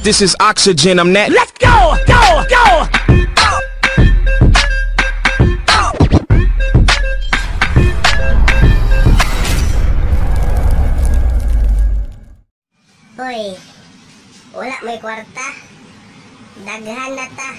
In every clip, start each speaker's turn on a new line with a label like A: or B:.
A: This is oxygen. I'm that.
B: Let's go! Go! Go!
C: Hoy, wala may kwarta. Daghan na ta.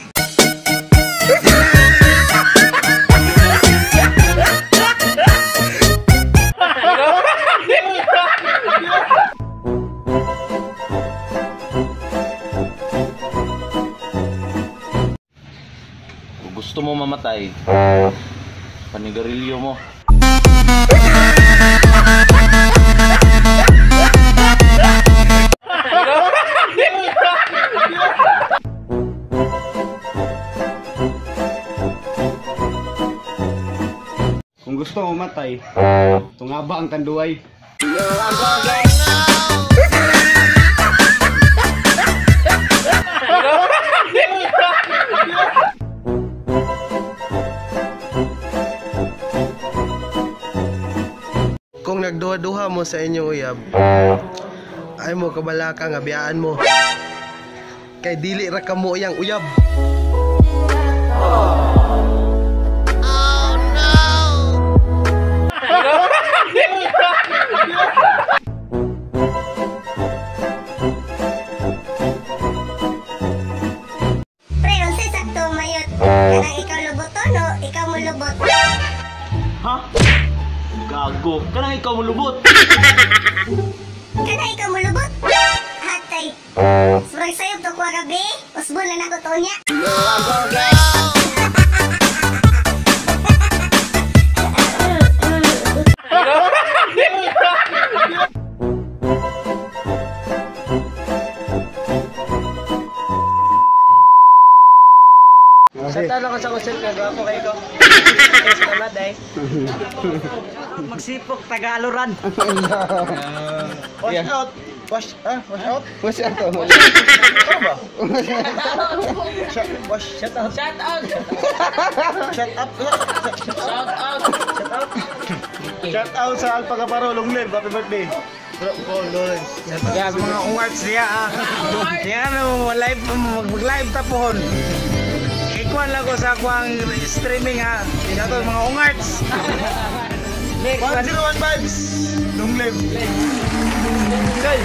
D: Kung gusto mo mamatay, panigarilyo mo.
E: Kung gusto mo matay, tungaba ang tanduay.
F: Kung nagduha-duha mo sa inyong uyab, ay mo kabalaka nga biyaan mo. Kay dili ra kamo iyang uyab.
G: Oh no!
C: Pre, unsay sakto mayot? Kanang ikaw luboton o ikaw mo lubot?
D: Ha? Gago, kanang ikaw mo lubot.
C: Kanang ikaw mo lubot? Hatay. Surang sayop to kuha gabi. Usbon na nako to niya.
F: Sa talo ko sa concert na gwapo kayo ko. Salamat eh.
H: Magsipok Tagaloran.
F: Wash out. Wash wash out. Wash out. Ano ba? Wash
H: Shout out. Shout out.
F: Shut up.
H: Shout out. Shout out.
F: Shout out sa Alpha Kaparo, long live, happy birthday. Bro, Paul Lawrence.
H: Yeah, mga ungarts niya ah. Niya no live mag-live tapohon. Ikuan lang ko sa kuang streaming ha. Shout out mga ungarts.
F: 101 vibes. Long live.
H: Kay.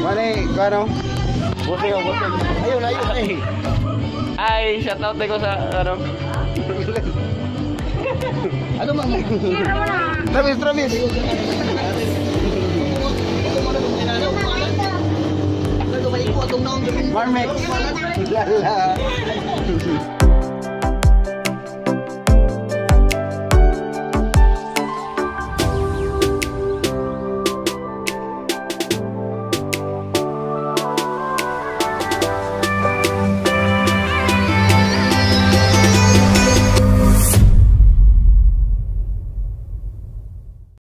E: Wala, kano? Buti ko, buti. Ayun, ayun, ay.
D: Ay, shout out ko sa ano.
E: Ano man? Travis, Travis. Marmex. Lala.